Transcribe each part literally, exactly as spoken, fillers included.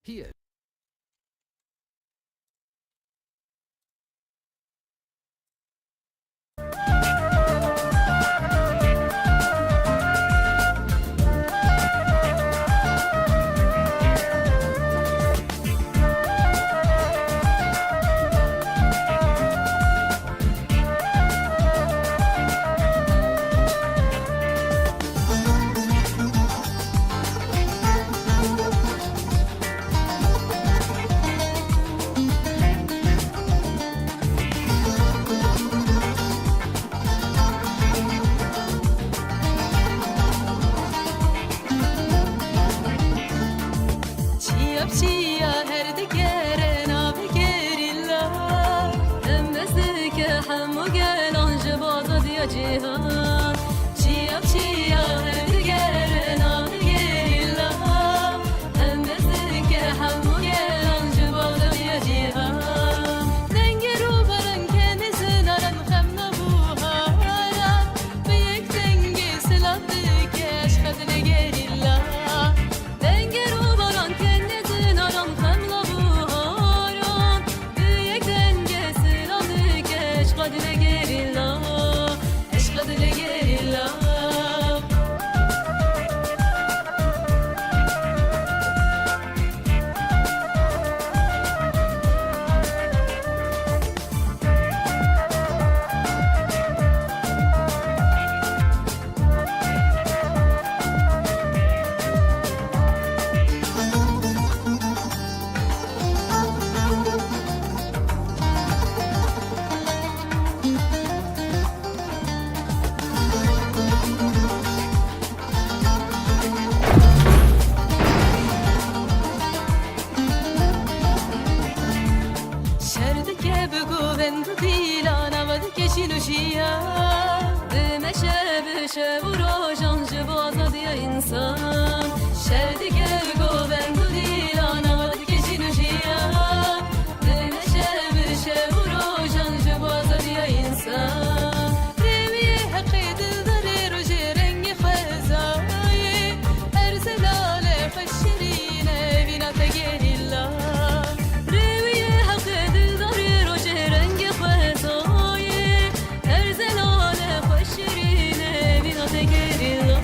Here. Çiya bi çiya her digere navê gerîla. Em dest dike hemû gelan ji bo azadiya cîhan. Çiya bi çiya her digere navê gerîla. Em dest dike hemû gelan ji bo azadiya cîhan. Dengê rûbaran kenê zinaran xem nebuharan. Bi yek dengê silav dike eşqe dilê gerîla. Dengê rûbaran kenê zinaran xem nebuharan. Bi yek dengê silav dike eşqe dilê gerîla. Eşqe dilê gerîla. Şer dike bi govend û dîlan, ava dike jin û jiyan. Bi meşe bi şev û rojan ji bo azadiya însan. Şer dike bi govend û dîlan, ava dike jin û jiyan. Bi meşe bi şev û rojan ji bo azadiya însan. Rêwiyê heqê dildarê rojê rengê xwezayê. Her zelale xwe şirîne, vîna te gerîla. Rêwiyê heqê dildarê rojê rengê xwezayê. Her zelale xwe şirîne, vîna te gerîla.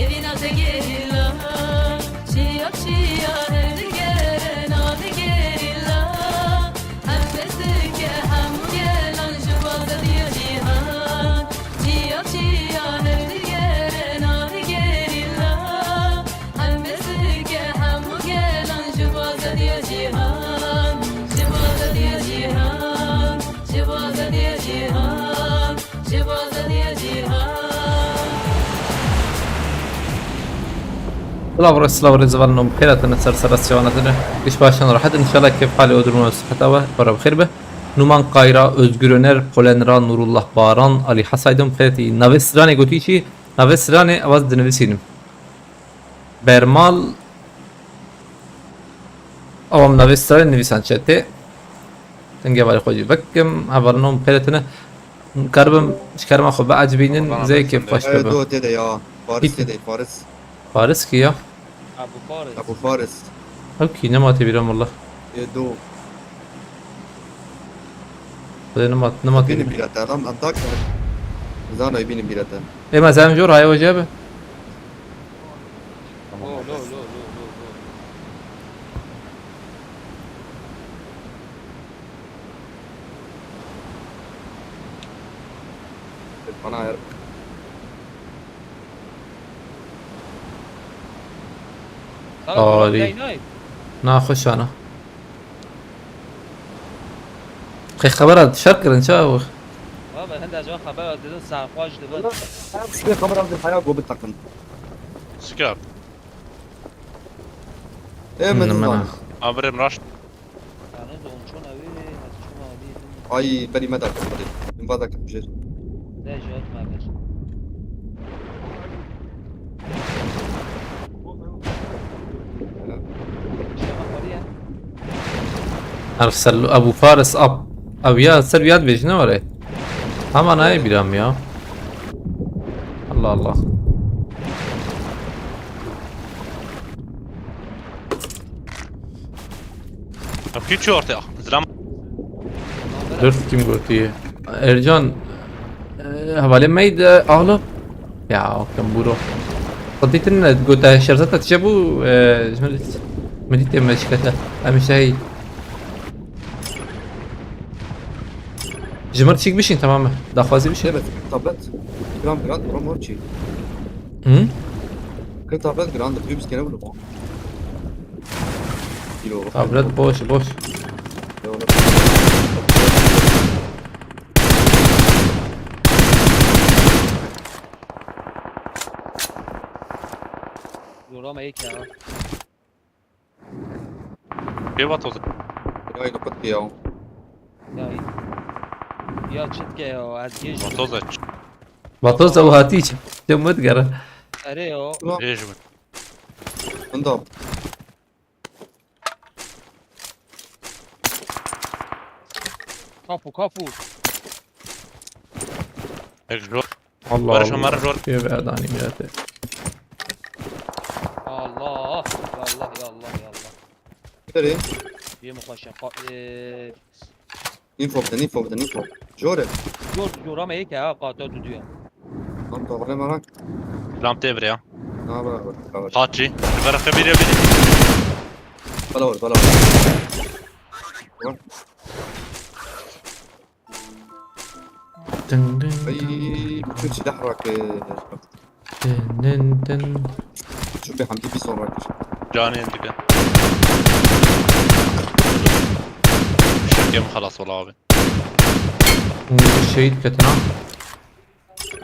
Evîna te gerîla. Çiya çiya her digere navê gerîla. Hem dest dike hemû gelan ji bo azadiya cîhan. Çiya çiya her digere navê gerîla. Hem dest dike hemû gelan ji bo azadiya cîhan. Ji bo azadiya cîhan. Ji bo azadiya cîhan. Ji bo azadiya cîhan. Silav re, silav re zivan nom xêra tine ser sera siyawana tine. Giş başan rahat inşallah keyf hali odrum ve sıhhata ve para bixêr be. Numan Kayra, Özgür Öner, Polenra, Nurullah Baran, Ali Hasaydın Fetî. Navê stranê gotî çi? Navê stranê avaz dinivîsînim. Bermal. Awam navê stranê nivîsan çetê. Dengê varê xwe jî vekim. Hevalno pêre tine. Karibim ji kerema xwe biecibînin. Zey kêf xweş Ew bibim. Do tê de ya. Faris tê de, Faris. Faris kî ya? Abu Faris. Abu Faris. Ew kî, nema tê bîra min, wela. Ê do. Xwedê nema, nema tê bîra. Bînin bîra te, adam antak. Zana bînin bîra te. Ê, me zem jor, haya we jê be. Lo, lo, lo, lo, lo, lo. Bana ayar. Sana Harî. Naxweş ana. Qey xebera şer kirin, çawa bû? Baba, hende ji wan xebera didin, serxweş dibin. Her kişi bir kamera bir haya gobit takın. Sikar. E, min Hmm, zan. Abirim raşt. Yanî zon çûn ew ê, ez çûm alî. Ay, berî me dakir, berî. Min va dakir bijêr. De ji me bir. Her ser Abu Faris ap. Ew ya ser yad bêjine were. Ama nayê bîra min ya. Allah Allah. Ev kî çi ortaya? Zilam. Dört kim gotiye. Ercan, e, hevalê me de ağla. Ya, o kemburo. Qatîtin ne gota şerzata tije bu, e, ji min dît, min dîtê me şikete. Em şey. Ji mir çîk bişîn, tamam mı? Daxwazî bişîn. Evet, tablet. Gram gram gram mor çî. Hı? Kı tablet gram da tübs kene bunu. Kilo. Tablet boş, boş. Yok. Dur ama ilk ya. Pê vatoz. Yayını kutluyor. Ya, ya çitke ya, ez geç. Vatoz aç. Vatoz da hatî çi? Çi mı digere? Ere ya. Rêj min. Bunda. Kapu kapu. Ek jor. Allah Barış Allah. Ömer jor. Pê ve edanî mirete. Allah. Ya Allah ya Allah ya Allah. Nereye? Yeme xweşe. Ka- eee, Info bidin, info bidin, info. Jore. Jor jor ama yek ha, kata duduya. Lan tavre merak. Lam tê vire ya. Na beraber. Beraber. Haçî. Li ber xebîrê bînî. Bala vur, bala vur. Dın dın Ay, bütün silah rakı. dın dın dın. Şu bir hamdi bir sonra rakı. Canê dike. Şirkê min xelas wela abi. Şehit ketina.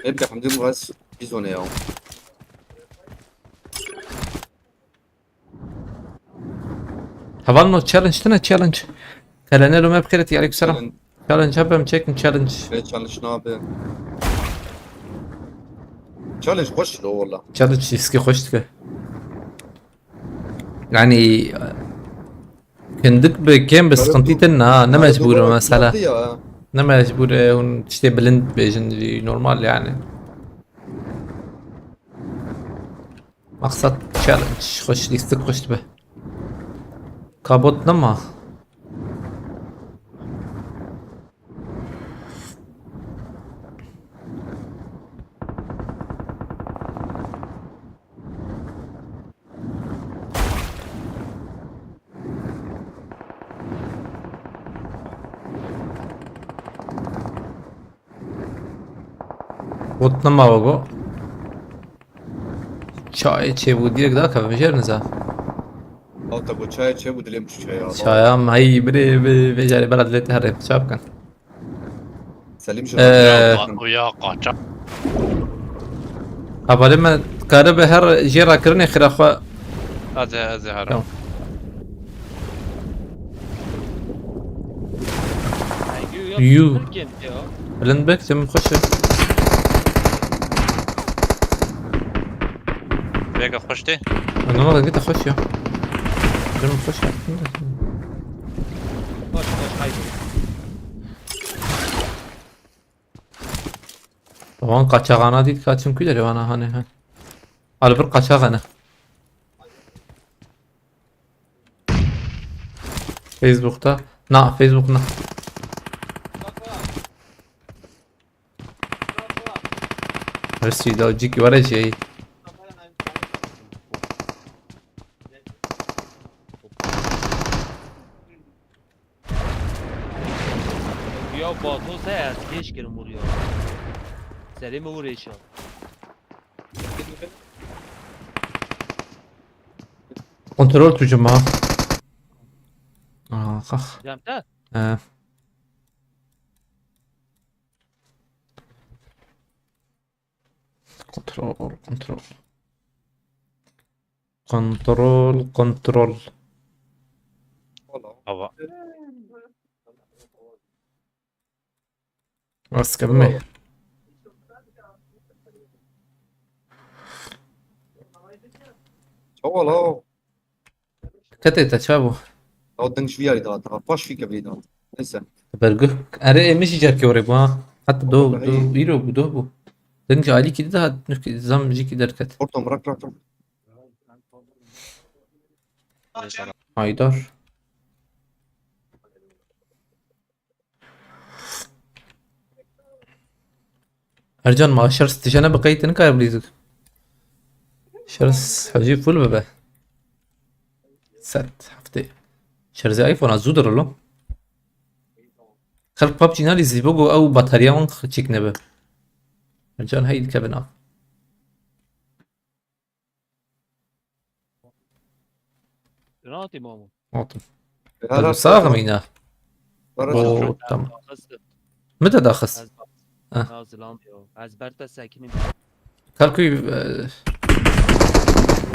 Hep bir hamdi muğaz bir sonra ya. Heval no challenge tine challenge. Telenelo me bixêret, aleykum selam. Challenge hebe em çekin challenge. Ve challenge ne abi? Challenge hoş lo valla. Challenge riskê xweş dike. Yani kindik bi kêm bi sıkıntı tine ha, ne mecbur e mesela. Ne mecbur e hûn tiştê bilind bêjin, normal yani. Maksat challenge, xweş lîstik xweş dibe. Kabot nema. Got nema bego. Çayê çêbû direk da kevin jêr niza. Alta bu çay çay bu dilim şu çay ya. Çaya mey birê bi vejarê bela dilê te herê çap kan. Selim şu Ee, O ya qaçak. Hevalê me kare bi her jê rakirinê xira xwe. Ez ê, ez ê herim. Tamam. Ay, yu, Yu. Yu. Kim ya? Bilind bek, tim xweş e. Vêga xweş tê. Anlama da git xweş ya. Tim xweş ya. Baş baş haydi. Wan qaçaxana dît ka çimkû derê wana hane ha. Al bir qaçaxana. Facebook'ta. Na, Facebook na. Resi da cik were şey. Ya Batu se ez geç kirim vuruyor. Selim vuruşa. Kontrol tucum ha. Ah, ah. Cemte? Ee. Kontrol, kontrol. Kontrol, kontrol. Valla. Ava. Rast gelme. Valla. Ketê te çabu. Ew deng ji vî yarî dihat, dihat. Paş fî kevirî dihat. Neyse. Bergu. Erê, ê min jî carkê were bû ha. Heta do, do, îro bû, do bû. Deng ji alîkî dihat, nûkî zam jîkî derket. Ortam, rak, rak, rak. Haydar. Ercan, ma şerz tijene bi qeyt nikare bilîzik. Şerz hecî full bibe. Set heftê. Şerzê iPhone-a zû dirilo. Xelk PUBG nalî zî bo ku ew bateriya wan çêk nebe. Ercan hey dikevin av. Tu nehatî mamo? Hatim. Her Ez sax mîna. Wara Oo, tamam. Daxist. Mi te daxist? Ez Ha. Na zilam yo. Ez ber te sekinîm. Kalkuy, e,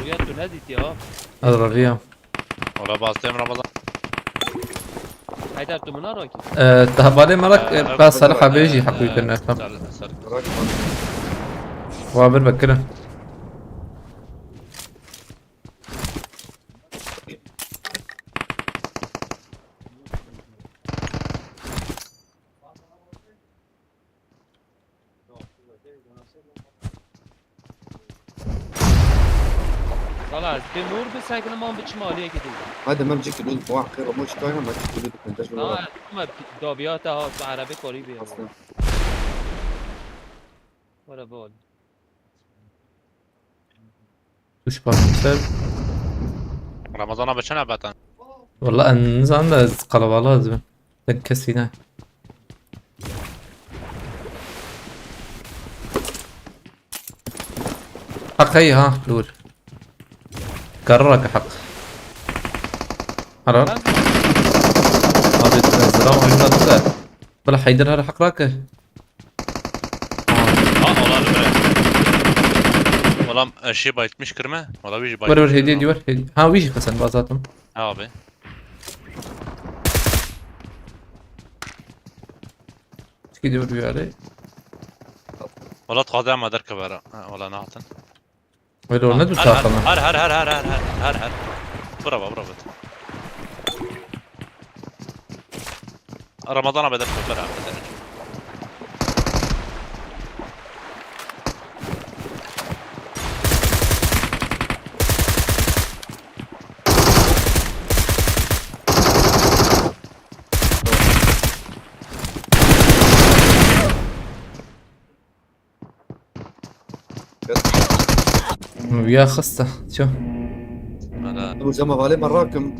Rüya tu ne dît ya? Ez reviyam. Wala bastım Ramazan. Haydar tu min narakî? E, te hevalê me re, e, Ee, ba Salih abi jî heqûy kirine, tamam. Sal-, sal-, Bırak bak. Wa bir vekirin. Xalas, di nûr bi sekine man biçim aliyekê dî. Hadi, me cik lûd bu hakkı, Ramo çıkayım, me cik lûd bu, dej Ha, lûd. Ama dabiyata ha, tu erebi korî bi. Aslan. Wara bol. Tuş basmışlar. Ramazan abi çene beten. Valla en nizam da ez kalabalık ez ben. Tek kesine. Hak hey ha, dur. Karara ke hak. Helal. Abi, zira oyunda da. Bala Haydar her hak rake. Ha, ola li bire. Ola, e, şey bayıltmış kirme. Ola bir şey Ver, ver, bayıltmış hediye kirme. Diyor, hediye. Ha, wî jî xistin, ba zaten. Ha, abi. Çikî diyor bir yere. Ola taze ama derkevera. Ha, ola ne hatın? Öyle olmadı. Her, her, tatlama. Her, her, her, her, her, her, her, her. Bravo, bravo. Ramazan abi de köpler abi de. Ya xiste, ço. Ana. Bu zaman vale merakım.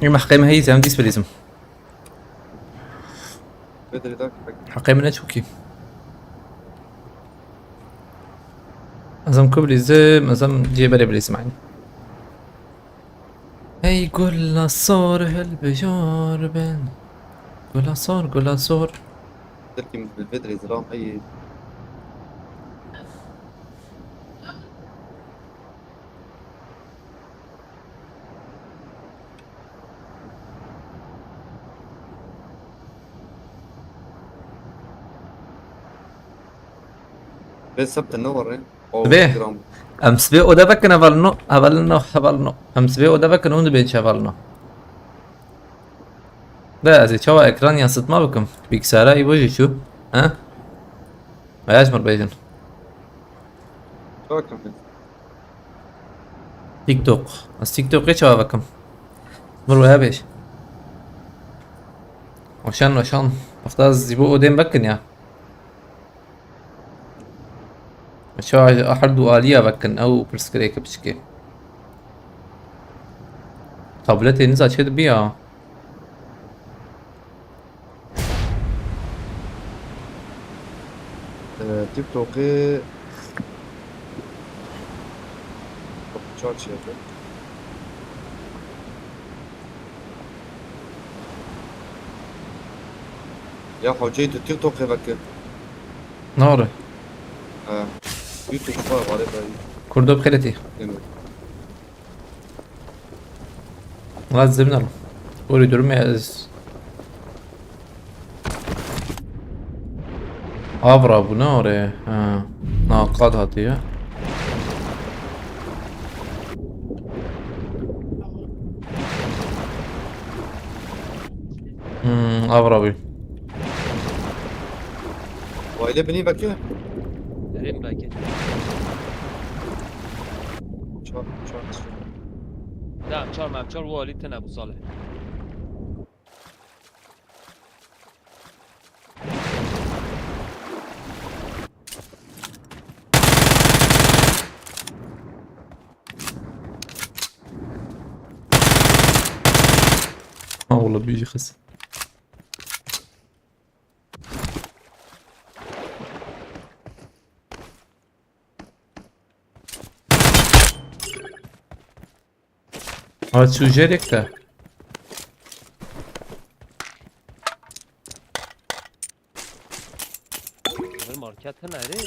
Yum, heqê me heyî, em dîs bilîzim. Bedri dak. Heqê min ne çok iyi. Ez em ku bilîzim, ez em cê berê bilîzim aynı. Hey gula sor hilbijar ben. Gula sor, gula sor. Derkî min bi vê dirê zilam heyî. Vê sebte ne were? Vê. Em sibê ode vekin hevalino, hevalino, hevalino. Em sibê ode vekin hûn dibên çi hevalino. De ez ê çawa ekran yansıtma bikim? Bilgisayara î bo jî çû. He? Veya ji min bêjin. Çawa kim bêjin? TikTok. Ez TikTokê çawa vekim? Min waya bêj. Oşan, oşan. Wexta ez ji bo odên vekin ya. Çawa her du aliya vekin, ew pirsgirêke piçikê. Tabletê niza çê dibiya. Ee, TikTok'ê çar çêke. Ya hocayı tu TikTok'ê veke. Ne oldu? Ha. YouTube var, var ya. Kurdo bixêretî. Değil mi? Lan zimnal. Orayı durum ya. Avra bu ne oraya? Ha. Nakat hatiye. Hmm, avra bu. Aile beni bakıyor. Nereye mi belki? Çar, çar. Tamam, çar, çar, bu Ali tane bu Salih. Ha, wala bîjî xist. Ha, çû jêrek te. Bir market hene erê.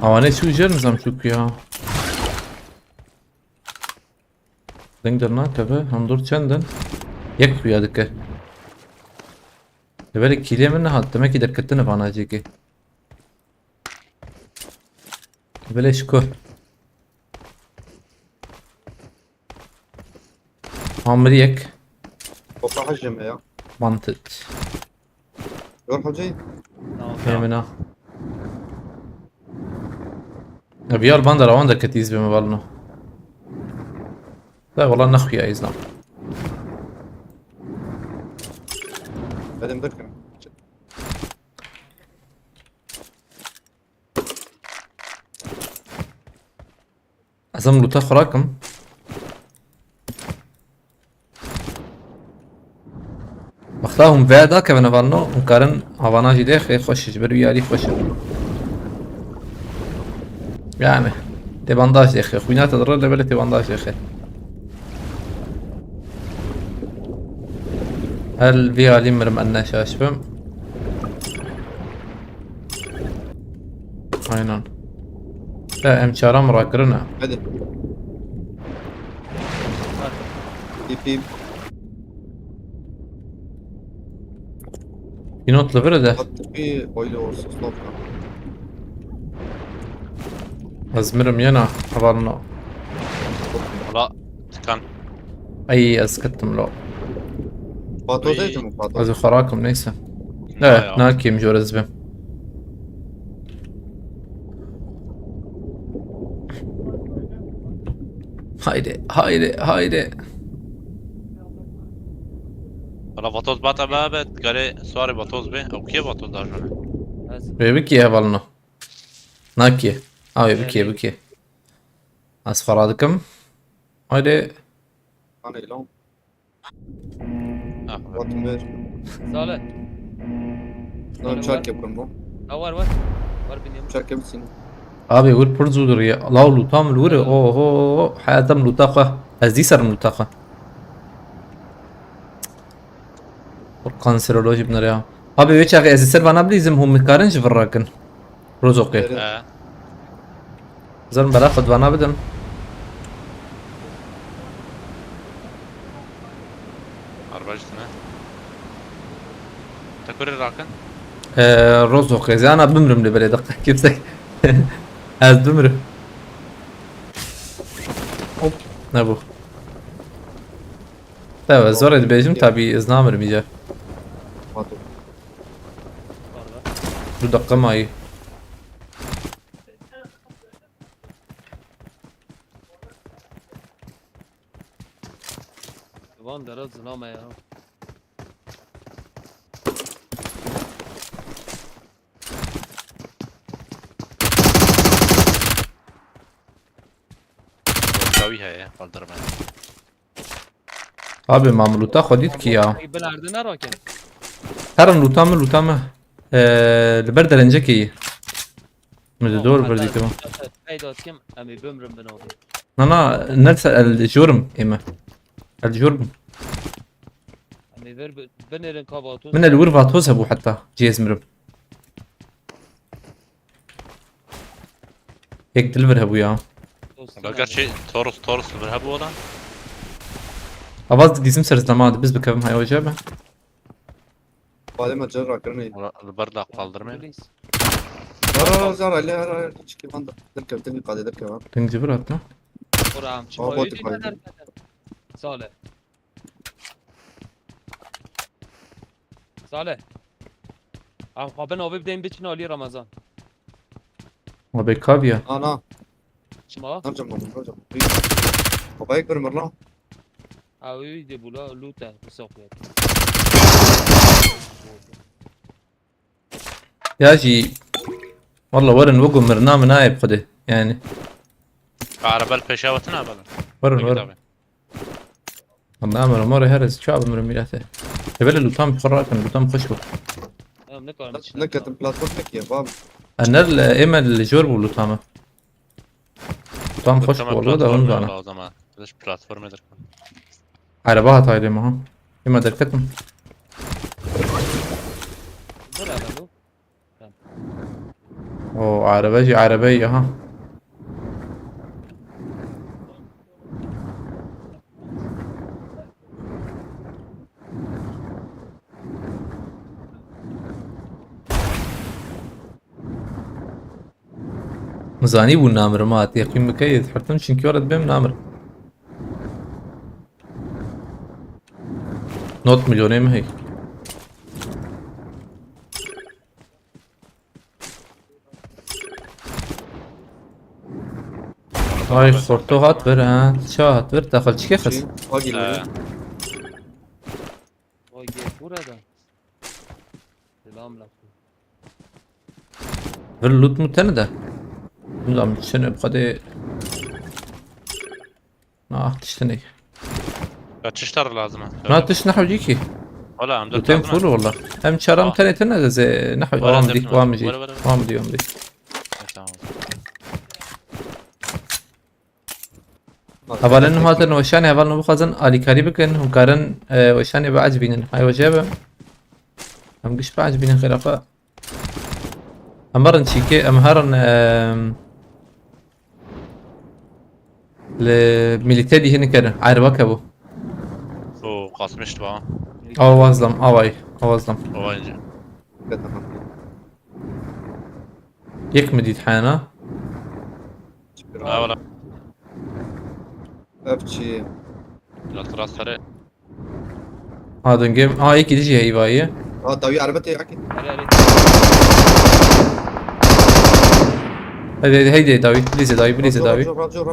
Awane çû jêr nizam çû ya. Deng dernakeve, hundur çend in? Yek xuya dike. Li belê kîlê min nehat, demek ki derketine vana cêkê. Li belê şiko. Hamir yek. Topa hejim ya. Wanted. Gör hocayı. Tamam. Hêmina. Ya, bir yar banda rawan da ketiz bime valno. Da valla ne xuya izlam. Benim de kırım. Ez em lûta xwe rakim. Wexta hûn vê dakevine vanno, hûn karin havana jî dêxê xweş e, ji ber wî yarî xweş e. Yani, tê bandaj dêxê, xwîna te dire, lê belê tê bandaj dêxê. Hel vî alî mirim, en ne şaş bim. Aynen. He, em çara min rakirine. Hadi. Tipî. Pînot li vir e de. Hat tipî öyle olsun, stop. Ez mirim yena, hevalno. Wala, tikan. Ay, ez kettim lo. Pato Ay. Zeytin mi pato? Ez xwe rakim, neyse. Ne Evet, ya? Nakêm jor ez bim. Haydi, haydi, haydi. Wala vatoz bata be, be, gare suarê vatoz be. Ew kiye vatoz da jone? Ez Vê bikî hevalno. Nakê. Awê bikê, Erê. Bikê. Ez xwe radikim. Haydi. Anê lan. Ah, Watın ver. Zale. Lan çark yapın bu. Ha, var, var. Var, biniyorum. Çark yapın. Abi, wir pir zû diriye. Law lûta min li wir e. Oho, heya te min lûta xwe. Ez dî serim lûta xwe. Pir kanserolojî binere ya. Abi, wê çaxê ez ê ser vana bilîzim, hûn min karin ji vir rakin. Rozoqê. He. Zarim bela xwe di vana bidim. Araba jî tune. Te kurê rakin? Ee, Rozoqê. Zana bimrim li belê deqe. Kimse. Ez bimrim. Hop. Ne bu? Tabii, zor dibêjim tabii, ez namirim îca. Pardon. Du dakika mayî. Van dere zilame ya. Dawî heye, kaldırma. Abi, ma min lûta xwe dît ki ya. Ey, bin erdine rakin. Herin lûta min, lûta min. Ee, li ber derencekê yî. Min di dor vir dîtime. Peyda dikim, em ê bimrin bin abi. Na, na, nerse el jorim ême. El jorim. Em ê ver bi-, binêrin ka vatoz. Min el wir vatoz hebû heta. Cêz mirim. Yek dil vir hebû ya. Dostum Aga abi. Gerçi Taurus, Taurus vir hebû ola. Avaz dizim ser zilama, biz bikevim hay oca be. Balê me cin rakirinê. Ora, li ber da kaldırmayın. Polis. Ara, ara, ara, ara, ara, çıkı banda. Derkev, derkev, qadê derkev. Ping ji vir hatna. Ora am, Aa, çıkma bot öyle var. Derkev. Sale. Sale. Am, xwe bin avê bideyim biçin alî Ramazan. Wa bê kaviya. Ana. Çima? Amcam, amcam. Baba yek bir mirla. Ew ê dê bûla lûte, bi soxbet. Ya jî, walla werin wek mirina min nayê bi Xwedê, yani. Araba li pêşa we tune, bala. Werin, werin. Wala em re morê her ez çawa bimirim mîrete. Evvel lûtam xwe rakin, lûtam xweş bû. Em nikarim çi Neketim platform nekiye, bab. Ener li, ême li jor bû lûtame. Lûtam xweş bû, wala da hûn zana. Lazim ha. Bes platform nedir. Araba hatayê me ha. Ême derketim. Dur hele, dur. O araba jî araba ye ha. Min zanîbû namirim ha, têqîn bike, yê dihurtim, çimkî were dibêm namirim. Not milyonê min hey. Ay, xorto hat vir ha. Ça hat vir? Te xelçike xist? Çi? Wagî Ee. Wagî burada. Selam lakum. Vir loot mu tene de? Nizam çene bu kadar. Ah, tiştine. Ya tiştar lazım ha. Na tiş ne hewcî ki? Wala em dört Tem lazım full ha. Wala. Em çaram Tamam. Tene tene de ze ne hewcî. Wala Wam dört dik, lazım. Wam dik. Wala, wala. Wam dik, wam dik. Evet, tamam. Hevalên hatin weşanê hevalên bixwazin alîkarî bikin, hûn karin, e, weşanê biecibînin. Hay wece be. Em giş biecibînin xêra xwe. Em herin çîkê, em herin, em, li milîterî hîn kerin. Erba kebû. O kasmış va. Awa wazlam, away, awazlam. Away ince. Yek mi dît hena? Ha, wala. Ev çi? Biraz rast here. Ha, dengê. Ha, yekî dijî heyva ye. Ha, dawî erbe tê, akî. Hadi, hadi. Hadi, hadi, heydi, dawî. Bilîzê dawî, bilîzê dawî. Rabco,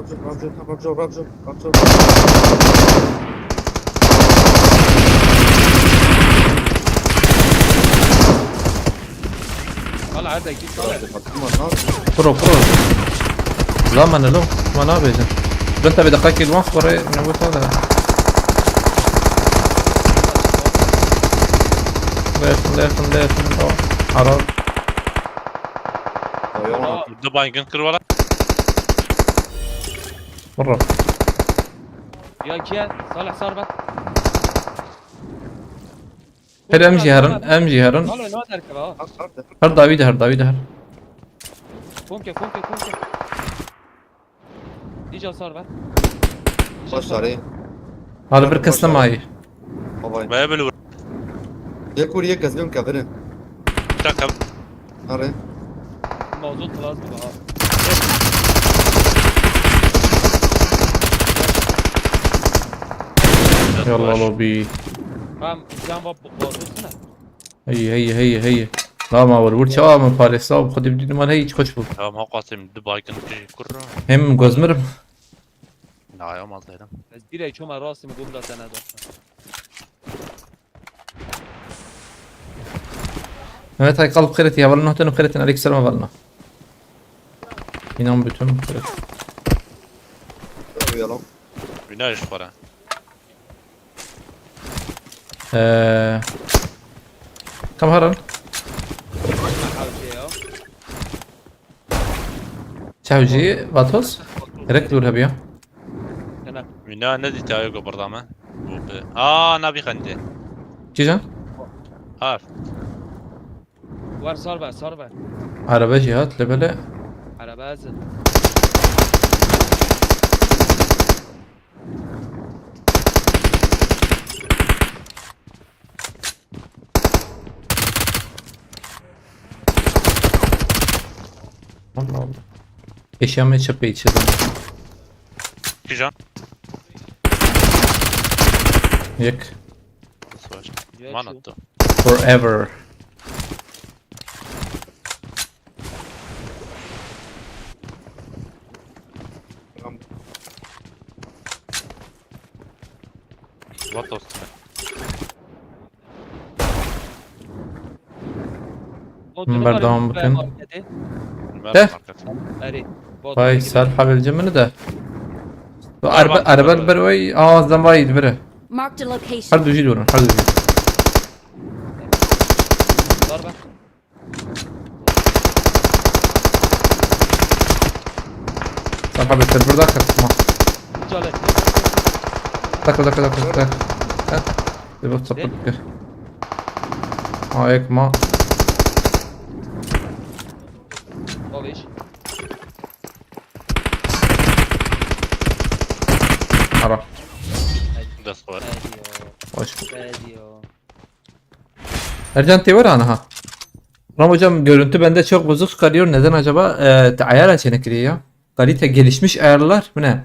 rabco, rabco. Hala herde git, hala. Pro, pro. Zaman lo. Mana bêjin. Bin tabi dakika ki wan xore ne bu tada. Left, left, left. Oh, haram. Du baygın kır wala. Vurra. Ya kiye? Salih sar bak. Her em jî herin, em jî herin. Alo, ne derke ba? Her dawî de her, dawî de her. Konke, konke, konke. Dîca sar ver. Baş sarê. Hadi bir kes de mayî. Bavay. Baya böyle vur. Yek vur yek ez bim kevine. Çak abi. Are. Mazot lazım ha. Yallah lobi. Tamam, sen bak, bak, baksana. Hey, hey, hey, hey. La ma wir wir çawa min parêsa û xwedî bidî man hey hiç xweş bû. Ya ma qasim du baygın ki kurra. Hem gozmirim. Na ya mal dedim. Ez direkt çoma rastım gumda tane dostum. Evet, hay kalp xeyreti ya, valin hoten xeyretin, aleyküm selam valin. İnan bütün xeyret. Tabii yalan. Bina iş para. Ee, kam herin? Çavcı, Vatos? Gerek dur hebiya. Wina ne dîtayo ku birda me. Bu bi. Aa, na bî xendê. Çi can? Har. War sar ver, sar ver. Araba jî hat, lebele. Araba hazır. Allah Allah. Eşya me çöpe içi. Iki can. Yek. Savaş. Yek Man şu. Attı. Forever. What the fuck? Min berdewam bikin. Te? Erê. Vay, ser habil cimini de. Araba, araba li ber wê, aa, zem vayî dibire. Marked a location. Her du jî dûr in, her du jî. Darbe. Sen abi, server da kırma. Cale. Dakika, dakika, dakika, dakika. Ha? Bir bak, sapık bir. Aa, yakma. Bol iş. Ara. Dest var. Hoş. Ercan, tê were aniha. Ram hocam, görüntü bende çok bozuk kalıyor. Neden acaba? Ee, te ayar açene kiriyor ya. Kalite, gelişmiş ayarlar. Bu ne?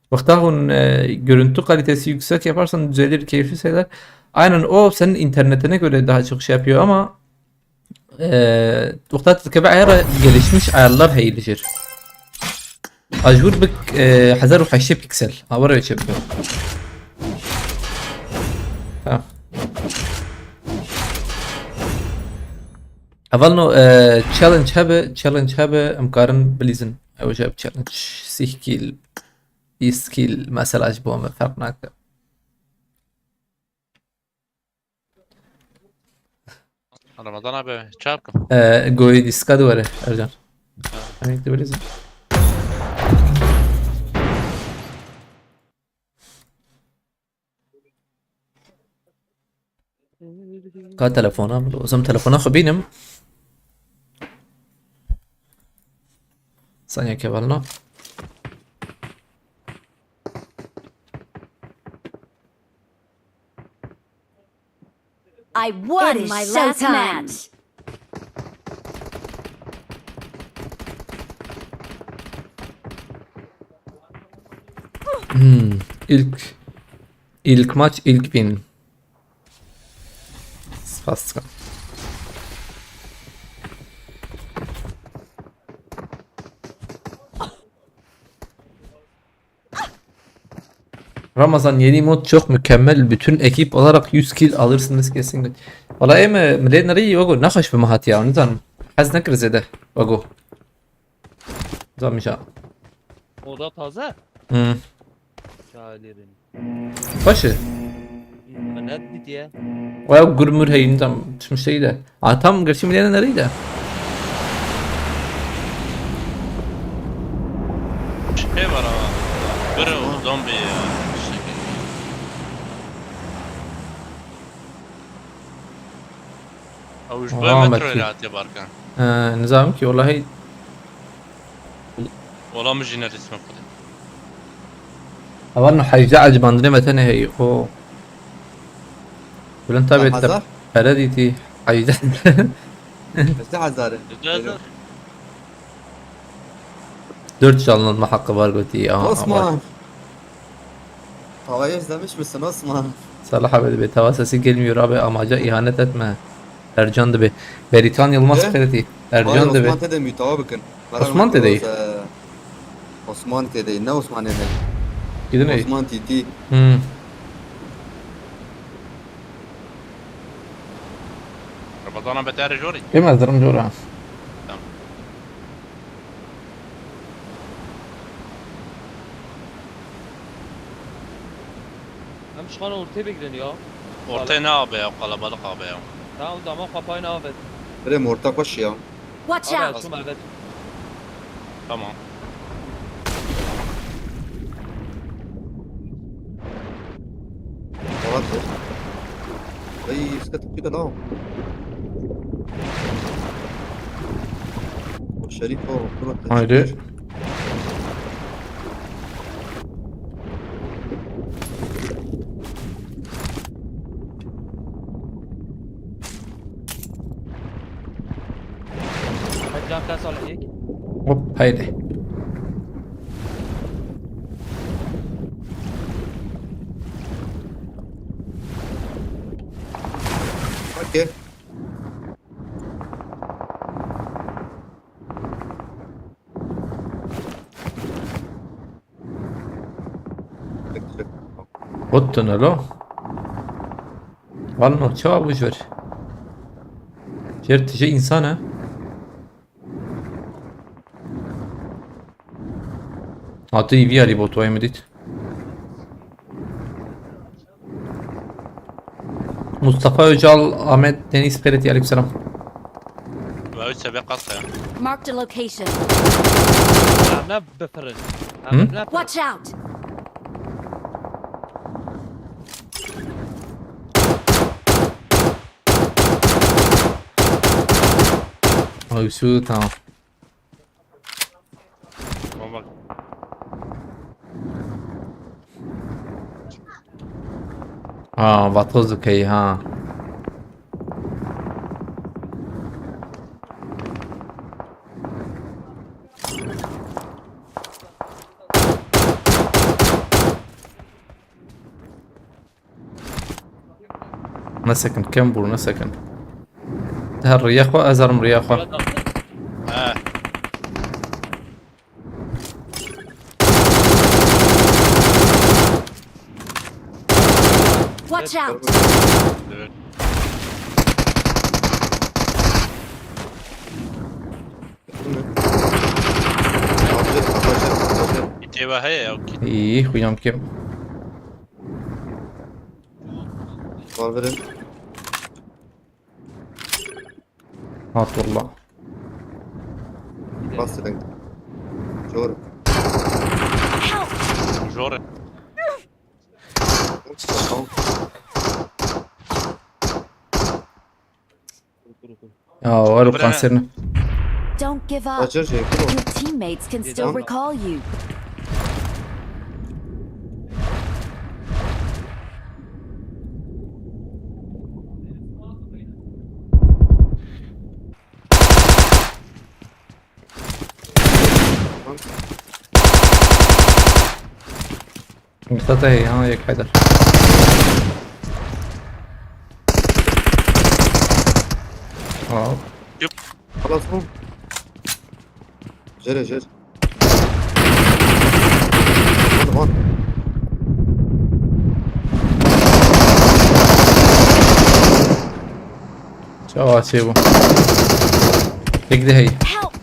Wexta hûn, e, görüntü kalitesi yüksek yaparsan düzelir, keyifli şeyler. Aynen o senin internetine göre daha çok şey yapıyor ama, e, wexta te dikeve ayara gelişmiş ayarlar heye li jêr. Ajur bik, e, hezar û heştê piksel. Ha, were çe bike. Ha. Evel no, e, challenge hebe, challenge hebe, em karin bilîzin. Ew jî challenge. Sih kîl, bîst kîl mesela ji bo me ferq nake. Ramazan abi, çap. E, goyê dîska de were, Ercan. Ha. Em yek de bilîzin. Ka telefona min, o zaman telefona xwe bînim. Saniye kevalna. I won my last match. Hmm, ilk, ilk maç, ilk win. Spas. Ramazan, yeni mod çok mükemmel. Bütün ekip olarak yüz kill alırsınız kesin. Valla em, e, milê nerî wego nexweş bi me hatiya, nizanim. Hez nekir zêde wego. Zamişa. Oda taze. Hmm. Şahirin. Başı. Net bitiye. Oya gurmur heyin tam tüm şeyde. A, tam gerçi milê nerî de. Şey var ama. Bir o zombi ya. Şekil. Ew ji bo Aa, metro Metro. Hatiye barkan. Ee, nizam ki, wallahî. Wala min jî nedît me xwedê. Evan hejde ecibandinê me tenê heyî. O. Bülent abi, te Hezar? Pere dîtî. Hejde. Hejde hezar e. Hejde hezar. Dört canlanma hakkı var gotî. Aa, Osman. Var. Havayı özlemiş misin Osman? Salah abi, bir tava sesi gelmiyor abi, amaca ihanet etme. Ercan dibe. Beritan Yılmaz Ne? Ferdi. Ercan Hayır, dibe. Osman tede mütava bakın. Osman tede. Osman tede. Ne Osman ne? Gidin ey. Osman T T. Hmm. Ramazana beter jori. Yemez durum jora. Tamam. Em şixan ortê bigrin ya. Ortê ne abi ya, kalabalık abi ya. Tamam, tamam, kapayın abi. Birê morta xweş ya. Watch Abi, out! Açtım, evet. Tamam. Tamam. Ay, iska tepki de lan. O Şerif o, bırak. Haydi. Hadi can, kas al ilk. Hop, haydi. Okey. Bot tunelo. Vanno, çawa bu jwer? Jer tije insan ha. Hatî vî yarî bot wayê min dît. Mustafa Öcal, Ahmet Deniz Pereti, aleykümselam. Ve üç sebebi kalktı ya. Marked a location. Hem ne bifirin. Hı? Hem ne Watch out! Ay şu tamam. Bomba. Ha, vatoz okey ha. Nesekin, kem bûr, nesekin. Her riya xwe, ez herim riya xwe. He. Watch out! Evet. Atacak, atacak, atacak. Kit eva heye ya, kit. İyi, huyam kim? Var verin. Hat valla. Bastı renk. Doğru. Jore. Tamam. Ya, var o Bre. kanserini. Don't give up. Açır şey, kuro. Your teammates can still recall you. Mustafa heye ha, yek Haydar. Al. Halas mı? Jere, jere. Hadi, hadi. Çawa çê bû. Tek de hey. Help!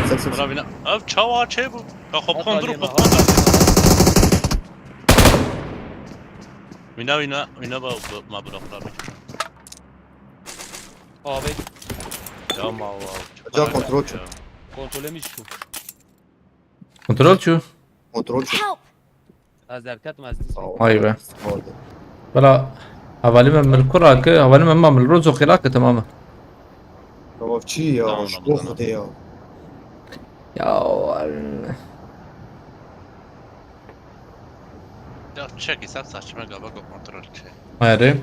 Sen, sen, Bura bina. Ev çawa çê bû? Ya xopxon dur Yema, xopxon. Wina wina wina ba ba- ma bloklar. Abi Ya ma wa. Can kontrol çek. Kontrole mi şu? Kontrol çû. Kontrol çek. Help! Ez derket mezdi. Sağ ol. Vay be. Oldu. Bela, hevalî me mil kura ki, hevalî me ma mil rozo xêla ki, tamam e. Tamam, çi ya? Tamam, Şu tamam. Doku de ya. Ya, Ya çek, İshak, saçma gaba go kontrol çek. hayır.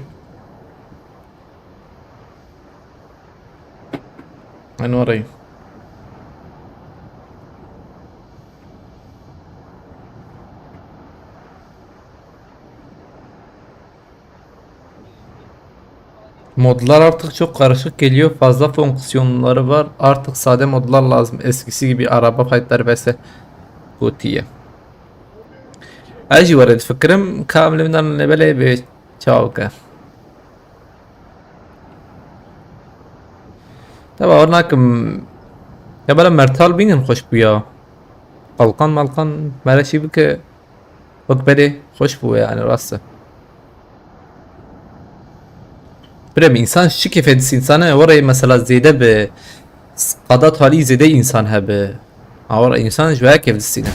Aynı orayı. Modlar artık çok karışık geliyor. Fazla fonksiyonları var. Artık sade modlar lazım. Eskisi gibi araba fightları vesaire. Gotiye. Ez jî were difikirim, ka em li vînan lê belê bê çawa bike. Te bawer nakim. Ya bela mertal bînin xweş bûya. Qalqan malqan mereşî bike. Wek berê xweş bû yani rast e. Bira bi însan çi kêfê dist însane were mesela zêde bi qada talî zêde însan hebe. Awara însan ji vaya kêf distîne.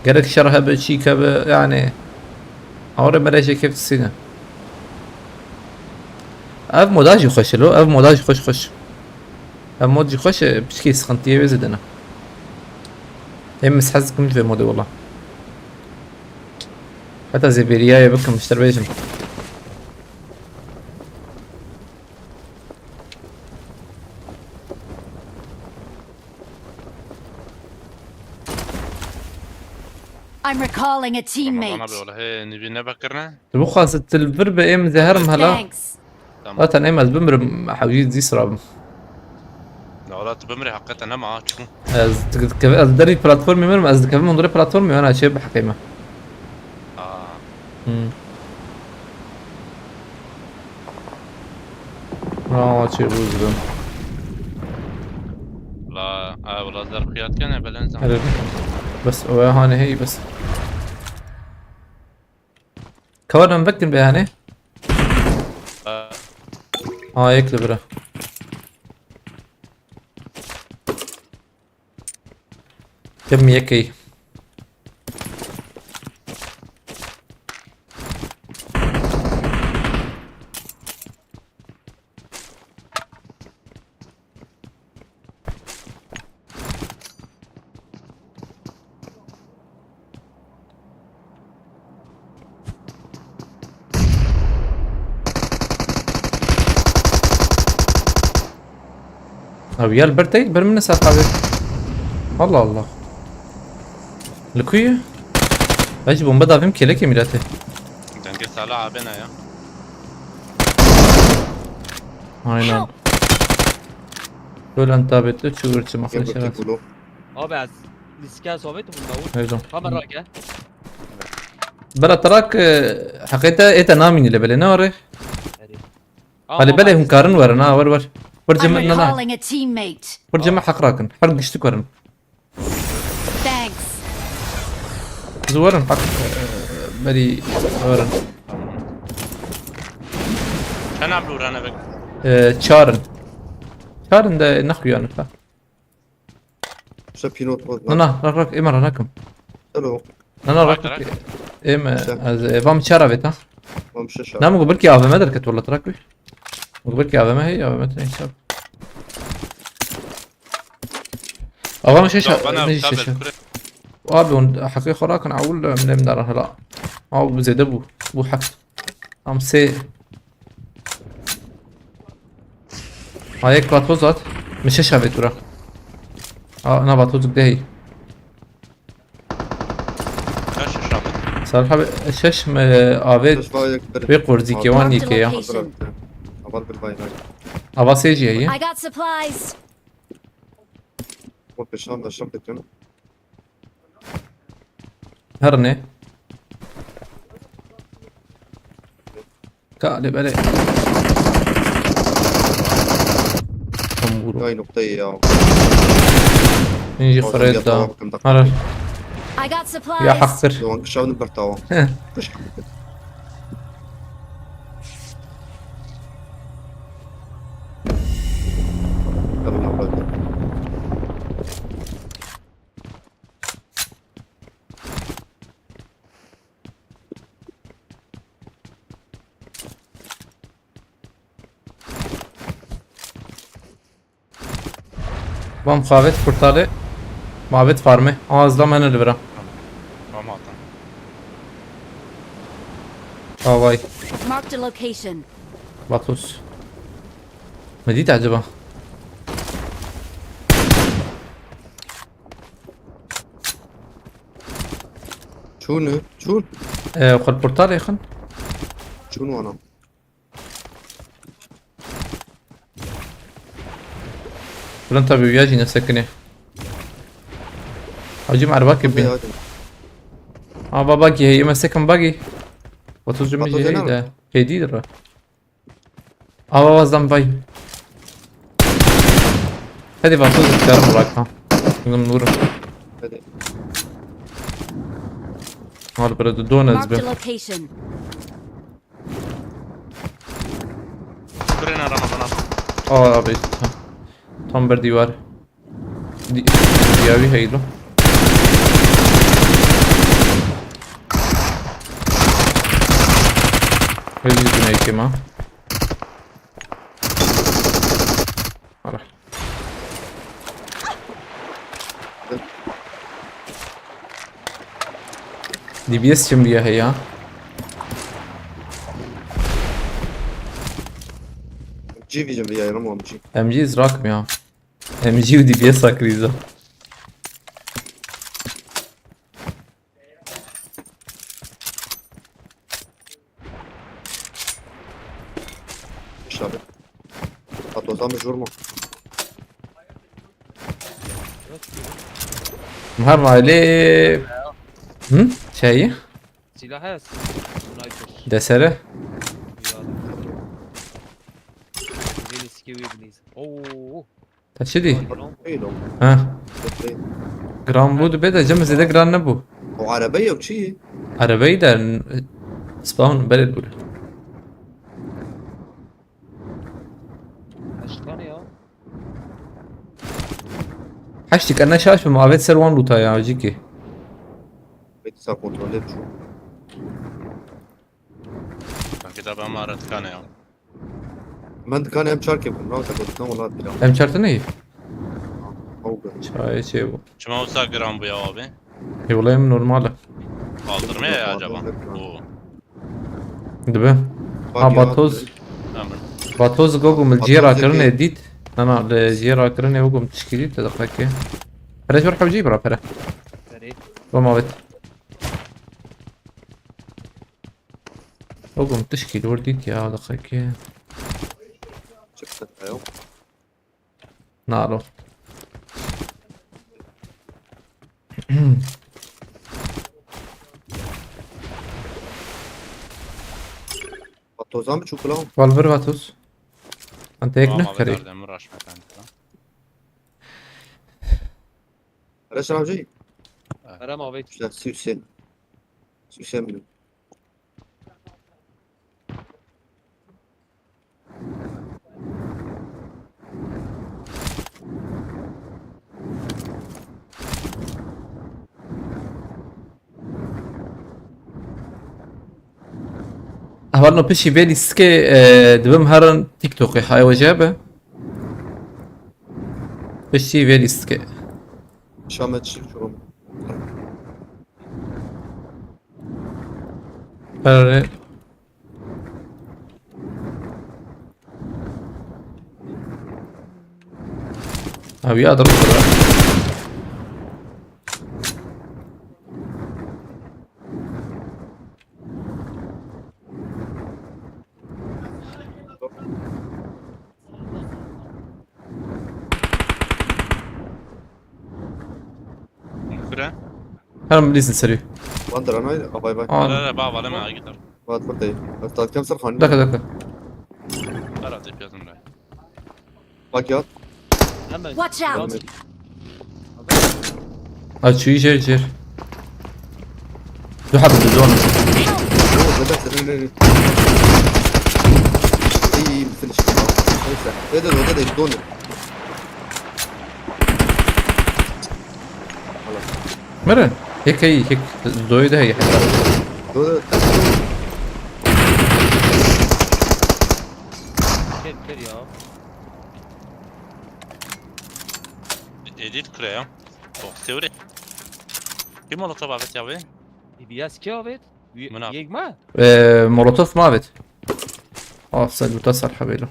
Gerek şer hebe, çîk hebe, yani awara mere jê kêf distîne. Ev moda jî xweş e lo, ev moda jî xweş xweş. Ev mod jî xweş e, piçkî sıkıntıyê wê zêde ne. Em ez hez dikim ji vê modê wela. Heta zêbêriyayê bikim, ji te re bêjim. I'm recalling a Tamam, bana teammate. bir ola. He, nibi ne bakırına? Tu bixwazit tu li vir be êm zehrim hela. Thanks. Tamam. Zaten êm ez bimrim hewcî zî sirabim. Ya ola tu bimri hakikaten ama ha, çıkın. Ez dikeve ez derî platformê mirim, ez dikevim hundirê platformê, ana çê bi heqê me. Aa. Hmm. Aa, çê bû zibim. La, ha, wala zerfiyat gene belen zaman. Hele. Bes o ya hani hey bes. Kawadan vektin be yani. Ha, yek li bira. Kim yekê? Abi gel bir tek bir mini sat abi. Allah Allah. Li ku ye? Belki bomba davim kelek emirati. Denge sala abi ne ya? Aynen. Help! Böyle tabette çuğur çımak. Abi ez niska sovet bunda. Neyse. Kamera gel. Bera tarak, e, hakikaten ete namini le bele ne var? Hadi. Hali belê hûn karin werin ha, wer wer. Wer cem na na. Recalling a teammate. Wer cem heq rakin. Her giştik werin. Thanks. Zu werin heq, e, berî werin. Sen ablu rana bek. E, çarin. Çarin de nexuyanir ha. Şe pilot bot. Na na, rak rak, ême rana kim. Hello. Na na, rak rak. Ême, ez, e, vam çara veta. Vam şeşa. Nam go belki A V M derket wala trak bi. Go belki A V M hey, A V M te inşallah. Avam şeşa, ne şeşa. Abi on hakkı xorakin awul nem dara hala. Abi zede bu. Bu hak. Am se. Ha, yek vatoz at. Min şeş avê tura. Ha, na vatoz dehî. Kaç şeş avê? Salih abi, şeş mi avê? Şeş va yek bir. Wê qorzî ke wan yekê ya. Hazır abi. Aval bir bay bay. Ava sê jî heye. I got supplies. O peşan da şap dikin. Her ne? Ka lê belê. Tam vur. Ay noktayı ya. Ninja Fred da. Harar. I got supplies. Ya haktır. Dolan kışavını bir tawa. Heh. Kış. Tamam, bak. Bam xavet kurtale. Mavet farme. Ağızda men li bira. Tamam. Tamam, tamam. Havay. Marked a location. Batus. Me dît acaba? Çûn, çûn. Ee, xwe portalê xin. Çûn wana. Bulan tabi uya jî nesekine. Hacim erbakê bin. Hadi, hadi. Aa, ba bagi heye, me sekin bagi. Otuz cümle Otuz jeyde. Hedidir o. Ava vazdan bay. Hadi vazdan zıplarım bırakma. Bunun vurum. Hadi. Hadi burada donuz Marked bir. A location. Birine Ramazan abi. Aa abi. Tam, tam bir divar. Di-, diavi heylo. Hadi yüzüne ekeyim ha. Ara. D B S çim diye heya. G vision bir yayınım olmuş. M G is rakım ya. M G û D B S a krîza. Şabi. Patozan bir jurmo. Her aile. Hı? Şeyi? Silah he. Sniper. Desere. Ya. Beni sikewi please. Oo. Te çi dî? Değil o. Ha. Değil. Giran bû dibe de cem zêde giran nebû. O araba yok çi? Arabayı da n-, spawn belê bû. Heştik, ene şaş bim, avêt ser wan lûta ya, jî ki. Peki sağ kontrol et şu. Sanki da ben mağara tıkanı ya. Ben dikane em çar kebim. Rahat et, tam ola bir an. Em çartı ne? Oldu. Çay şey bu. Çima olsa gram bu ya abi? E, olayım normal. Kaldırmaya ya acaba? Kaldırmıyor. Oo. Dibe. Ha, batoz. Tamam. Batoz gogum, Batoz ciğer yedi. Akırın edit. Ana, le ciğer Akırın evugum tişkili te dakika. Pere jor hevci bra pere. Ferî. Bom avêt. Gogum tişkili vurdit ya dakika. Çıktı. Yok. Naro. Batoza mı çukula? Valver vatos. Antek Tamam ne abi, kare. nereden uğraşma kanka? Reşen amcayı. Kerem abi. İşte Süsen. Süsen mi? Hevalno piştî vê lîstikê, e, dibim herin TikTokê, hay wece be. Piştî vê lîstikê. Şamet çift çorum. Her Abi ya, dur. Kure? Herin bilîzin serî. Van der anay, abay bay. Aa. Ara ara ba vale me gitar. Vat buradayım. Öftat kem sır hanım. Dakika, dakika. Ara tepiyatın da. Bak ya. Hemen. Watch out! Açıyı jer jer. Du hebe du zone. Yok, neden senin ne? İyi, iyi misin işte? Neyse. Neden o da değil, donu. Meren. Hek hey, hek. Zoyu da hey. Donu. Ker ker ya. Edit kure ya. Oh, teori. Kim oldu tabi evet ya be? D B S ki abi? Mına. Yegma? Ee, Molotov mu evet? Ah, sen bu tasar haberi.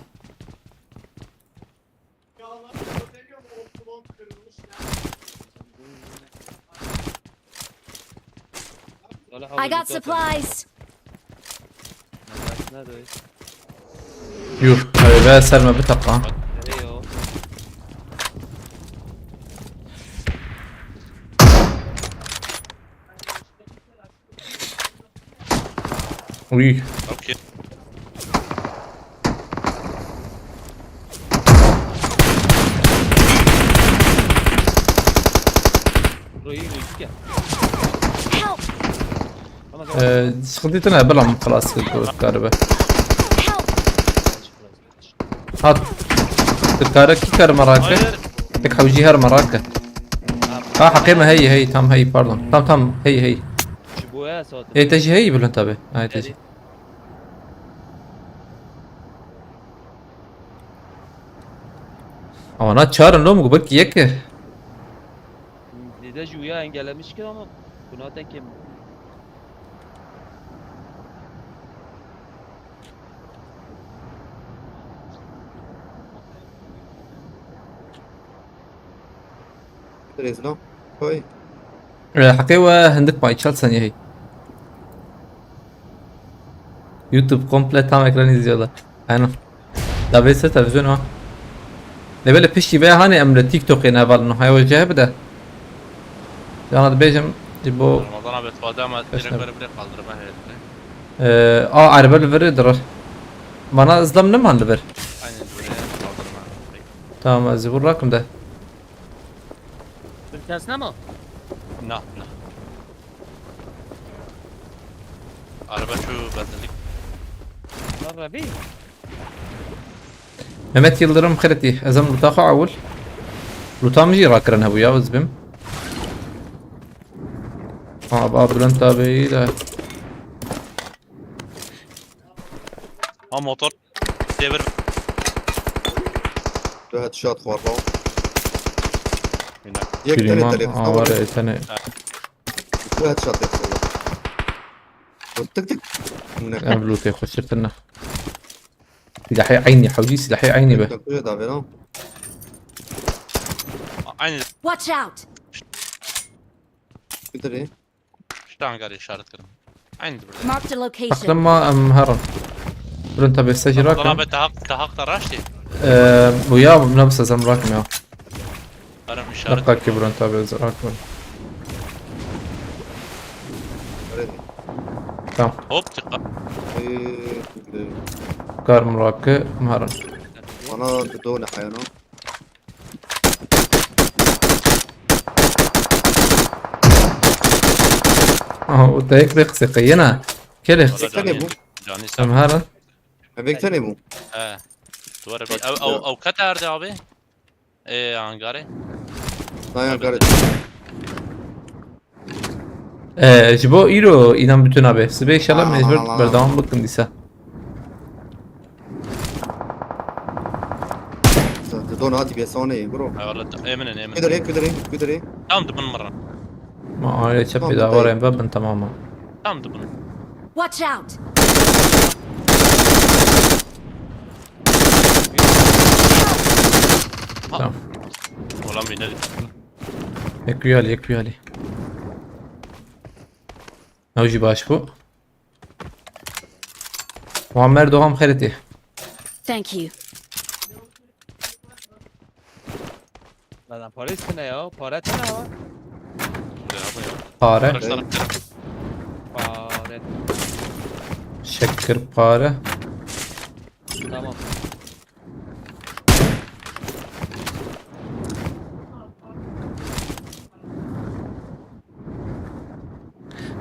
I got supplies. Nerede? Yuh, öyle serme bir takla. Nereye o? Uy. Okey. Burayı gözük ya. Help! Ama gel. Ee, sıkıntı ne? Belam klasik bu galiba. Help! Hat. Dikare ki kar maraka. Hayır. Tek hawji her maraka. Ha, haqê me hey hey, tam hey, pardon. Tam tam hey hey. Şu boya sat. Ê te jî heyî bilind tabi. Ha, ê te jî. Ama na çar in lo, min got belkî yek e. Dede ju ya engellemiş ki ama buna tek kim? Rezil o. Koy. E, heqê we hindik pay çel senî hey. YouTube komple tam ekranı izliyorlar. Aynen. Da vê ser televîzyonê ha. Lê belê piştî vê hanê em li TikTokê nevalin. Hay wecihê bide. Cana dibêjim ji bo. Ramazan abi tuvalde ama direkt Esnaf. Böyle bile kaldırma heyetini. Ee, a, erbe li virê dirir. Bana izlam neman li vir. Aynen böyle kaldırma. Tamam, ez vur rakım de. Bir ters ne mi? Na na. Araba şu benzinlik. Lan Rabi. Mehmet Yıldırım xeretî. Ez em lûta xwe ewil. Lûta min jî rakirin hebû ya, ez bim. Ha, ba Bülent abi iyi de. Ha, motor. Devir. Du headshot xwarda. Yine. Yek tenê Süleyman telê xwarda. Aware tenê. Du headshot xwarda. Tik tik. Ne. Ev lûtê xweştirtin ne. Silahê eynî, hewcî silahê eynî be. Kuje da vêra. Aynı. Watch out! Bitirê. Şu hangarı işaret kırın. Aynı burada. Marked a location. Aklım ma em herin. Burun tabi stajı Abdullah rakın. Abi tahak, tahak da raştı. Ee, bu ya, bu ne bu sezem rakım ya. Aram işaret. Dakika ki burun tabi rakım. Öyle. Tamam. Hop, çıktı. Ee, Kar muraki mharan. Bana bir doğru hayano. Aha, o tek de qise qeyena. Kele. Valla Tek tane canı, bu. Canı sağ. Em hara. Bebek tane bu. He. Duvara bir. Bak, ev, ya. Ev, ev kata erde abi. Ee, hangarı. Dayan gari. Ee, ji bo îro înan bi tu nabe. Sibê inşallah mecbur berdewam bikin dîsa. Di don hatî bê sonê, bro. Eyvallah, eminim, eminim. Kudirê, kudirê, kudirê. Tam dibin mirran. Ma aile çep. Tamam, bir daha dayı. Oraya ben, ben tamamım. Tam dibin. Watch out! Tamam. Olan bir ne? Yek wî alî, yek wî alî. Ew jî baş bû. Muammer Doğan xêretê. Thank you. Lan pare istene ya, pare tane var. Ya bu ya. Pare. Arkadaşlar, pare. Şekir pare. Tamam.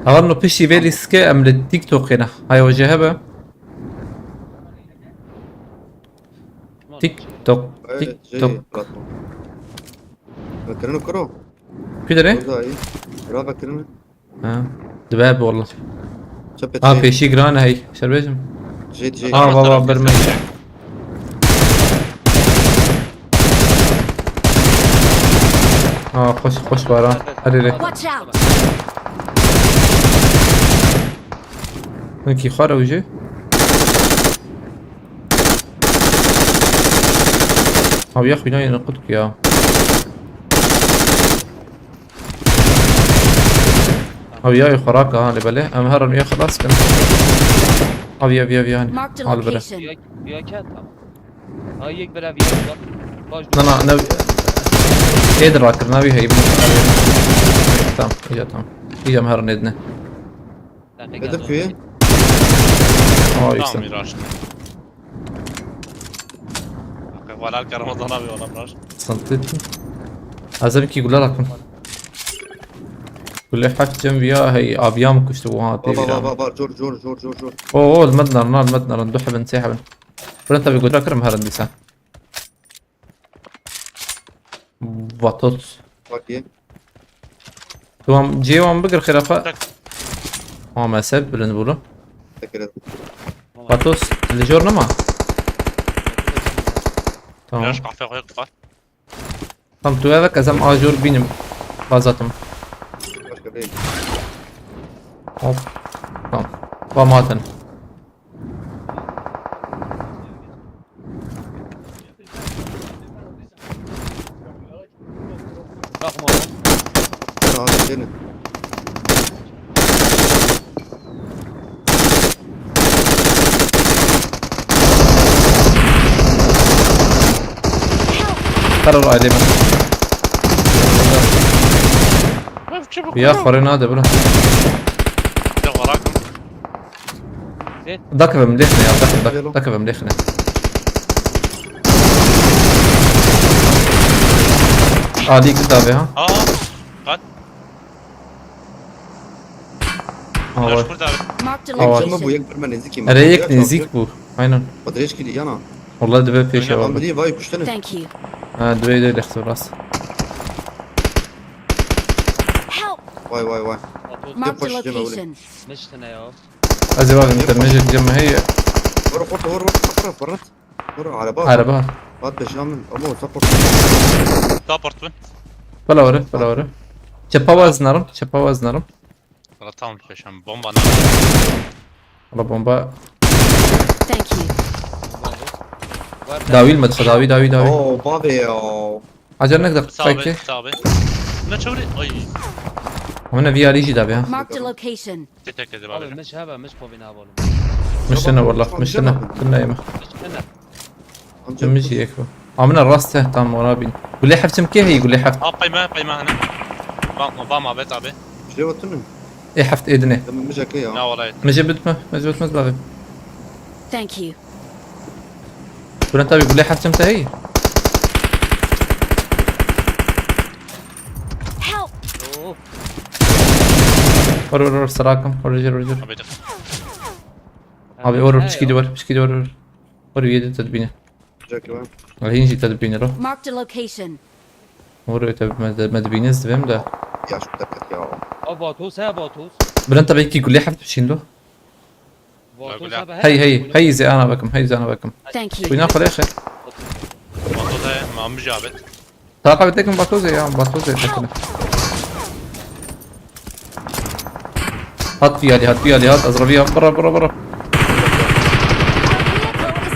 Hevalno piştî vê lîstke em li TikTokê ne. Hay hoca hebe. TikTok, öyle şey TikTok. Bırakma. Bakırını kuro. Kudere? Burada iyi. Bura bakırını. Ha. Dibe bi wallah. Çöpe. Ha, pêşî giran e hey. Şerbêjim. Jêt, jêt. Ha, va, va, bir mi? Ha, xweş, xweş bara. Hadi re. Watch out! Wekî xwe re wî jî. Ew ya xwîna yên qut ya. Ew ya xwe rake ha lê belê. Em herin ya xilas kin. Ew ya, ew ya, ew ya. Marked a location. Hal bire. Ya, ya ket tamam. Ha, yek bire bir yek. Baş. Na, na, ne. Êdir rakir, navî heyî. Tamam, îca tamam. Îca em herin êdine. Nedir kuye? Aa, yüksek. Tamam, Miraç. Wala ke Ramazan abi, wala Miraç. Santit. Azem ki gula rakım. Gule haç cem viya hey, abiya mı kuştu bu ha? Baba, baba, baba, jor, jor, jor, jor, jor. Oo, oo, li me dinarin, li me dinarin, du hebin, sê hebin. Bira tabi gula rakirım herin dîsa. Vatos. Bak ye. Tamam, cê wan bigir xêra xwe. Tak. Ha, mezheb bilind bû. Tekrar. Vatos, li jor nema? Tamam. Biraz kahve koyup kapat. Tamam, tu evek ez em a jor bînim. Bazatım. Başka bir. Hop. Tamam. Bamatin. Bakma oğlum. Tamam, gelin. Karar aileme. Ya xore nade bro. Ya, warak. Dakivim lêxine ya, dakivim, dak-, dakivim lêxine. Adî git abi ha. Aa, kaç? Aa, var. Marked a location. Yek bu, yek bir me nêzîkî. Erê, yek nêzîk bû. Aynen. Patrêşkî yana. Wala dibe pêşe. Aynen, var. Amrî vay kuştene. Thank you. Ha, dibe de lexse rast. Vay vay vay. Atot. Marked a Yap başına oğlum. location. Miştine ya. Ez ê bavêjim te, mijek cem heye. Vur vur vur vur vur vur. Araba. Hat peşan min. Ama olsa korktum. Support bin. Bela were, bela were. Çepa wazinarim, çepa wazinarim. Valla tam peşan bomba ne? Ala bomba. Thank you. Var. Dawî me, dawî, dawî, dawî. Oo babe ya. Acar nek de Sabe, kayke. Sabe. Ne çevre? Ay. Amına V R jî dabe ha. Marked a location. Tek tek dedi Abi abi. miş hebe miş kovin abi oğlum. Miştene wallah, miştene. Tınne yeme. Miştene. Tınne yek bu. Amına rast he tam ora bin. Gule heft çim ke hey gule heft. Aa payma payma hani. Bak bak muhabbet abi. Şuraya oturun. E heft edine. Tamam bir dakika ya. Ya vallahi. Mece bitme, mece bitmez bari. Thank you. Bülent abi gule heft çim te hey. Help! Oo. Vur vur vur sırakım. Vur vur vur. Abi de. Abi vur vur pişki duvar, pişki duvar vur. Vur yedi tedbine. Bir dakika ben. Alhin jî tedbine ro. Marked a location. Vur öte medbine zivem de. Ya şu dakika ya. Abi Vatos he Vatos. Bülent abi ki gule heft çin lo. Vatos Öyle. abi he. Hey hey hey zeyana bakım, hey zeyana bakım. Thank you. Bina xwe lêxe. Motor da mamıcı abi. Taqa betekim batoze ya, batoze betekim. Hat bir yali, hat bir yali, hat azravi ya. Bıra bıra bıra.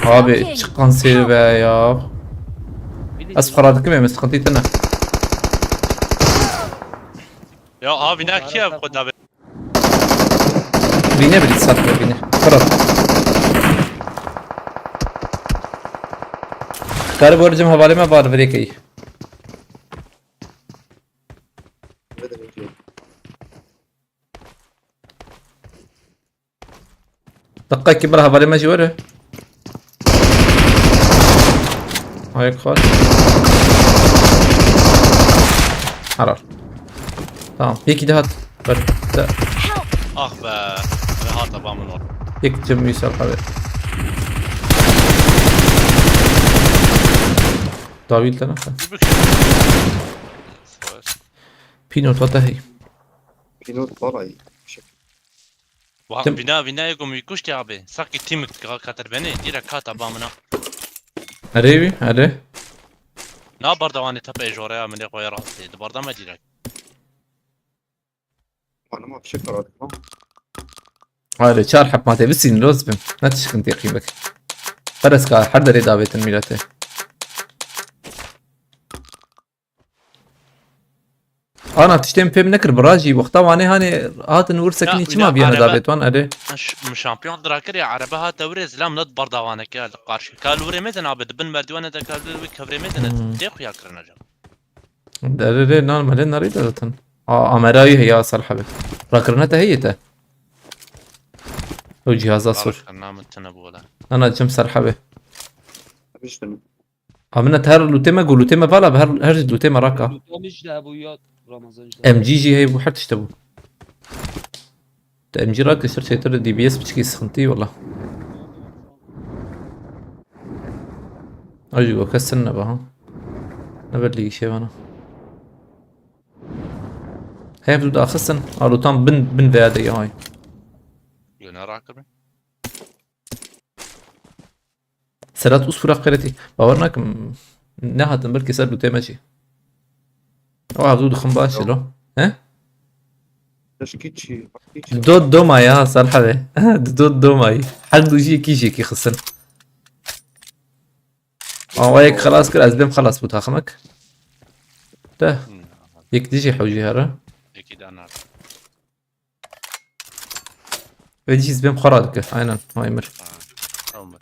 Abi çıkan seri be ya. Ez xwe radikim em sıkıntı tine. Ya abi ne ki abi kod abi. Bine bir sat be bine. Kırar. Karı borcum havalime var vrekey. Dakika ki bira havalime jî were. Ayak var. Harar. Tamam. Peki de hat. Bak. Da. Ah be. Rahat abamın ol. Yek cem misal abi. Dawil tane. Bir bak. Savaş. Pinot what the hey. Pilot balayı. Şey. Wa Tim- vina vina ego mi kuşti abi. Sakî tim kater beni. Direkt kat abamına. Are wi, are. Na bardavanê tepe jore ya min ê xwe ya rastê. Di bardame direkt. Bana bir şey karar. Are çar hep mate bisin loz bim. Ne tişkin teqîmek. Pereska her derê davetin milete. Ana tiştên pêm nekir birajî wexta wanê hanê hatin wir sekinî Ya, çima ya, biyane araba- davet wan erê. Ş- Min şampiyon dira kir ya araba hate wirê zilam net bardavaneke ya li qarşî. Ka li wirê mêzin abi di bin merdiwane de ka li wî kevrê mêzin Hmm. tê xuya kirine cem. Derê rê nan melê nerî de zaten. A amera wî heya sar hebe. Rakirine te heye te. O cihaza sor. Namin tine bu ola. Ana cem sar hebe. Yapıştım. Amina ter lûtê me go lûtê me vala bi her her lûtê me raka. Lütfemiş de bu ya Ramazan işte. M G jî heye bu her tişte bu. Te M G rake ser çêtir D B S piçkî sıkıntı wala. Ay go kes sen ne baha. Ne belli işe bana. Hep du daxistin. Alutan bin bin veya de yahay. Yöne rakibin. Serat Usfura qeretî. Bawer nakim. Ne hatin belkî ser lûtê me jî. O hevdû dixin baş lo. He? Teşkî çi? Di dot doma ya sar heve. Di dot doma yî. Her du jî yekî jî yekî xistin. Ama yek xelas kir ez bêm xelas bû taximek. De. Yek dijî hewjî here. Eki danar. Ve dijî ez bêm xwe radikir. Aynen. Vay mir. Tamam.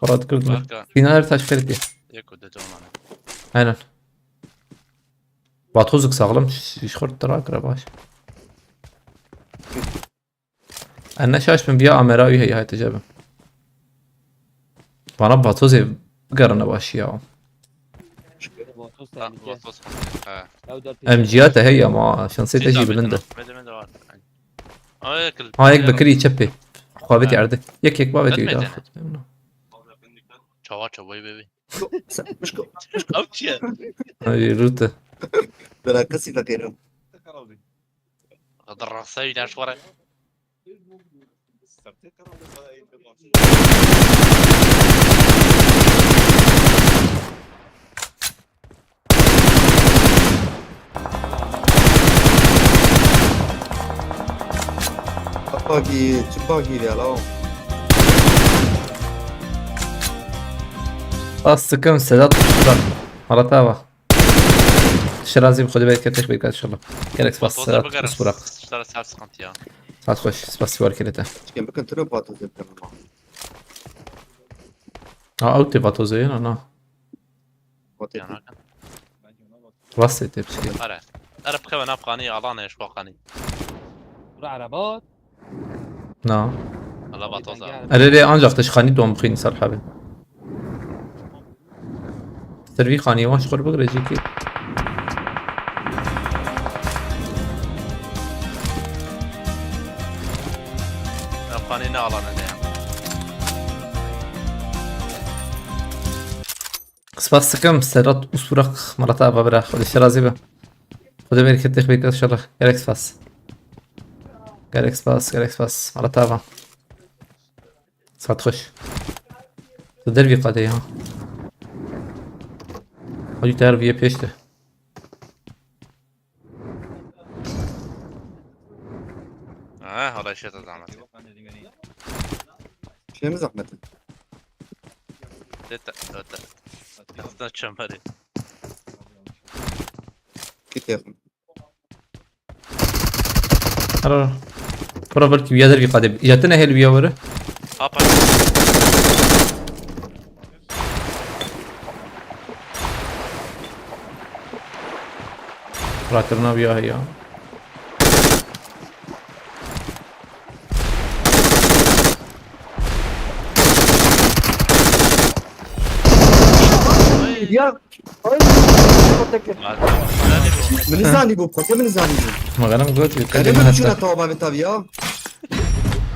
Xwe radikir. Barka. Bîna her taş xerîtî. Yeko de domane. Aynen. Batozuk sağlam. Şiş xurt rakire baş. Ene şaş bin biya amera wî heye hayte cebim. Bana batozê bigerine baş ya. Vatos Ha, tehlike. Vatos. Ha. Ew der M G A te heye ama şansê te jî bilind e. Mede mede var. Ama yek. Ha yek bekirî çepê. Xwabetî erdê. Yek yek babetî Etmedi. wî. Çava çavayı bebe. Mişko. Ev çiye. Ay rûte. Bela kesî fekirim. Karavdî. Dirasa wî ne ji xwe re. Bagî, çi bagî de la? Bas sıkım Sedat Usturak. Maratava. Şirazi bi Xwedê bereket, bereket inşallah. Gerek spas Toze Sedat bigere. Usturak. Ştara ser sıkıntı ya. Saat xweş, spas var kirete. Çikin bikin tiro vatoze tamam. Ha, ew tê vatozê na na. Vatoze. Yana. Rastê tê pişkê. Are. Are bikeve nav qanî, alan e, ji bo qanî. Bura Erebat. Na. Allah vatoza. Erê rê ancak tişkanî don bixwîn ser hebê. Ser vî xanî wan ji xwe bigire jî ki. Nav qanî ne alan e ya. Spas dikim Sedat Usburak, Maratava bira. Xwedê şirazî be. Xwedê bereket têx bereket inşallah. Gerek spas. Gerek spas, gerek spas. Maratava. Saat xweş. Tu dervî qadê ya. Hacî te her viyê pêş de. Ha, hala şey de zahmet. Şey mi zahmeti? Dete, dete. Dete çemberi. Git yakın. Ara. Bura belki bir dervî qadê. Ya te ne hel bir ya were? Apa. Rakirina bir ya ya. Ya. Ay. Min zanî bû, xwedê min zanî bû. Ma garam got ki Kare deg min çûna nehata. tava bi taviya.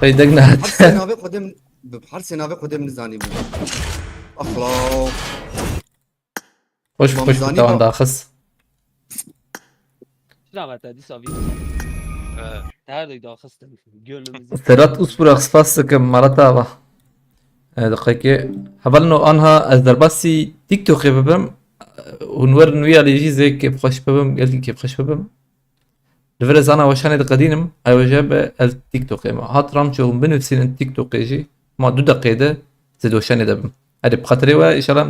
Qey deg Her nehata. sê navê xwedê min, bi her sê navê xwedê min zanî bû. Axla. Hoş Mam hoş zanî tawan bak. daxis. Şiravete dîsa vî. Ee, Her dek daxistin. Gönlümüzü. Sedat Usburak spas dikim Maratava. E, deqekê. Hevalno anha ez derbasî TikTokê bibim. Hûn werin wî alî jî zê kêfxweş bibim, gelkî kêfxweş bibim. Li vir ez ana weşanê diqedînim, ew jê be ez TikTokê me. Hat ram çi hûn binivîsînin TikTokê jî. Ma du deqê de zê di weşanê de bim. Erê bi xatirê we inşallah